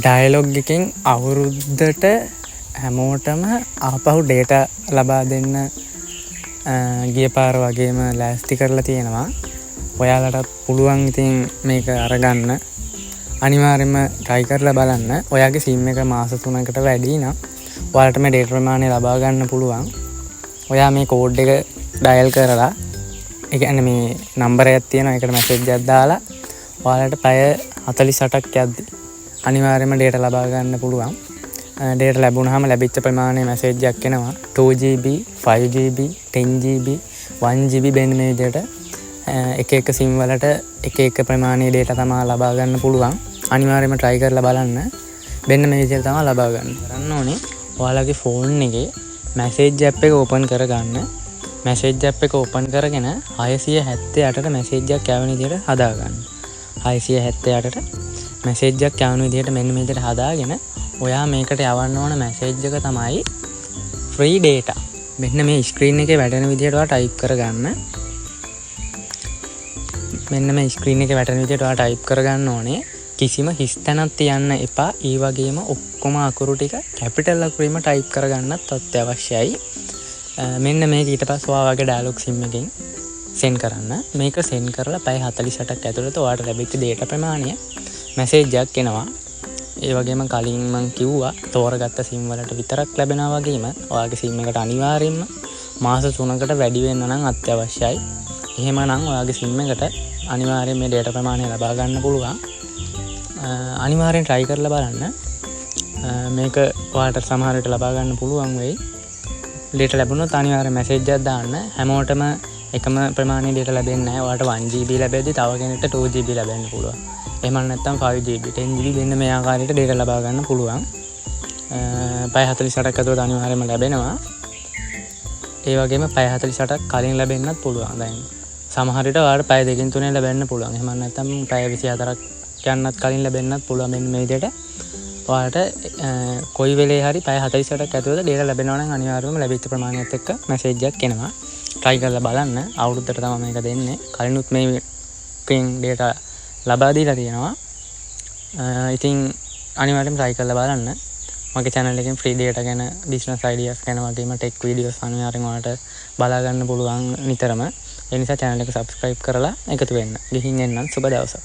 Dialogue එකෙන් අවුරුද්දට හැමෝටම ආපහු ඩේටා ලබා දෙන්න ගිය පාර වගේම ලෑස්ති කරලා තියෙනවා. ඔයාලටත් පුළුවන් ඉතින් මේක අරගන්න. අනිවාර්යයෙන්ම try කරලා බලන්න. ඔයාගේ සිම් එක මාස 3කට වැඩි නම් ඔයාලට මේ ඩේටා ප්‍රමාණය ලබා ගන්න පුළුවන්. ඔයා මේ කෝඩ් එක ඩයල් කරලා, ඒ කියන්නේ මේ නම්බරයක් තියෙනවා, ඒකට මැසේජ් එකක් දාලා ඔයාලට පැය 48ක් යද්දි අනිවාර්යයෙන්ම ඩේටා ලබා ගන්න පුළුවන්. ඩේටා ලැබුණාම ලැබිච්ච ප්‍රමාණය මැසේජ් එකක් එනවා. 2 GB, 5 GB, 10 GB, 1 GB මෙන්න මේ විදිහට එක එක සිම් වලට එක එක ප්‍රමාණයේ ඩේටා තමා ලබා ගන්න පුළුවන්. අනිවාර්යයෙන්ම try කරලා බලන්න. මෙන්න මේ විදිහට තමයි ලබා ගන්න. කරන්න ඕනේ ඔයාලගේ ෆෝන් එකේ මැසේජ් ඇප් එක ඕපන් කරගන්න. මැසේජ් ඇප් එක ඕපන් කරගෙන 678ට මැසේජ් එකක් යවන විදිහට හදාගන්න. 678ට මැසේජ් එකක් යවන විදිහට මෙන්න මේ විදිහට හදාගෙන ඔයා මේකට යවන්න ඕන මැසේජ් එක තමයි ෆ්‍රී ඩේටා. මෙන්න මේ ස්ක්‍රීන් එකේ වැටෙන විදිහට ඔයා ටයිප් කරගන්න. මෙන්න මේ ස්ක්‍රීන් එකේ වැටෙන විදිහට ඔයා ටයිප් කරගන්න ඕනේ. කිසිම හිස් තැනක් තියන්න එපා. ඒ වගේම ඔක්කොම අකුරු ටික කැපිටල් අකුරින්ම ටයිප් කරගන්නත් අත්‍යවශ්‍යයි. මෙන්න මේක ඊට පස්සේ ඔයා වගේ ඩයලොග් සිම් එකෙන් සෙන්ඩ් කරන්න. මේක සෙන්ඩ් කරලා පැය 48ක් ඇතුළත ඔයාට ලැබිච්ච ඩේටා ප්‍රමාණය මැසේජ් එකක් එනවා. ඒ වගේම කලින් මං කිව්වා තෝරගත්ත සිම් වලට විතරක් ලැබෙනවා වගේම ඔයාගේ සිම් එකට අනිවාර්යයෙන්ම මාස 3කට වැඩි වෙන්න නම් අත්‍යවශ්‍යයි. එහෙමනම් ඔයාගේ සිම් එකට අනිවාර්යයෙන් මේ ඩේටා ප්‍රමාණය ලබා ගන්න පුළුවන්. අනිවාර්යෙන් try කරලා බලන්න. මේක ඔයාලට සමහර විට ලබා ගන්න පුළුවන් වෙයි. ඩේටා ලැබුණොත් අනිවාර්යෙන් මැසේජ් එකක් දාන්න. හැමෝටම එකම ප්‍රමාණයේ ඩේටා ලැබෙන්නේ නැහැ. ඔයාලට 1 GB ලැබෙද්දි තව කෙනෙක්ට 2 GB ලැබෙන්න පුළුවන්. එහෙම නැත්නම් 5 GB, 10 GB මෙන්න මේ ආකාරයට ඩේටා ලබා ගන්න පුළුවන්. පැය 48ක් ඇතුළත අනිවාර්යයෙන්ම ලැබෙනවා. ඒ වගේම පැය 48ක් කලින් ලැබෙන්නත් පුළුවන්. දැන් සමහර විට ඔයාලට පැය 2කින් 3 ලැබෙන්න පුළුවන්. එහෙම නැත්නම් පැය 24ක් යන්නත් කලින් ලැබෙන්නත් පුළුවන්. මෙන්න මේ විදිහට ඔයාලට කොයි වෙලේ හරි පැය 48ක් ඇතුළත ඩේටා ලැබෙනවා නම් අනිවාර්යයෙන්ම ලැබිච්ච ප්‍රමාණයත් එක්ක මැසේජ් එකක් එනවා. try කරලා බලන්න. අවුරුද්දට තමයි මේක දෙන්නේ. කලිනුත් මේකෙන් ඩේටා ලබා දීලා තියෙනවා. ඉතින් අනිවාර්යයෙන්ම try කරලා බලන්න. මගේ channel එකෙන් free data ගැන, business ideas ගැන වගේම tech videos අනිවාර්යෙන් ඔයාලට බලා ගන්න පුළුවන් නිතරම. ඒ නිසා channel එක subscribe කරලා එකතු වෙන්න. ගිහින් එන්නම්. සුබ දවසක්.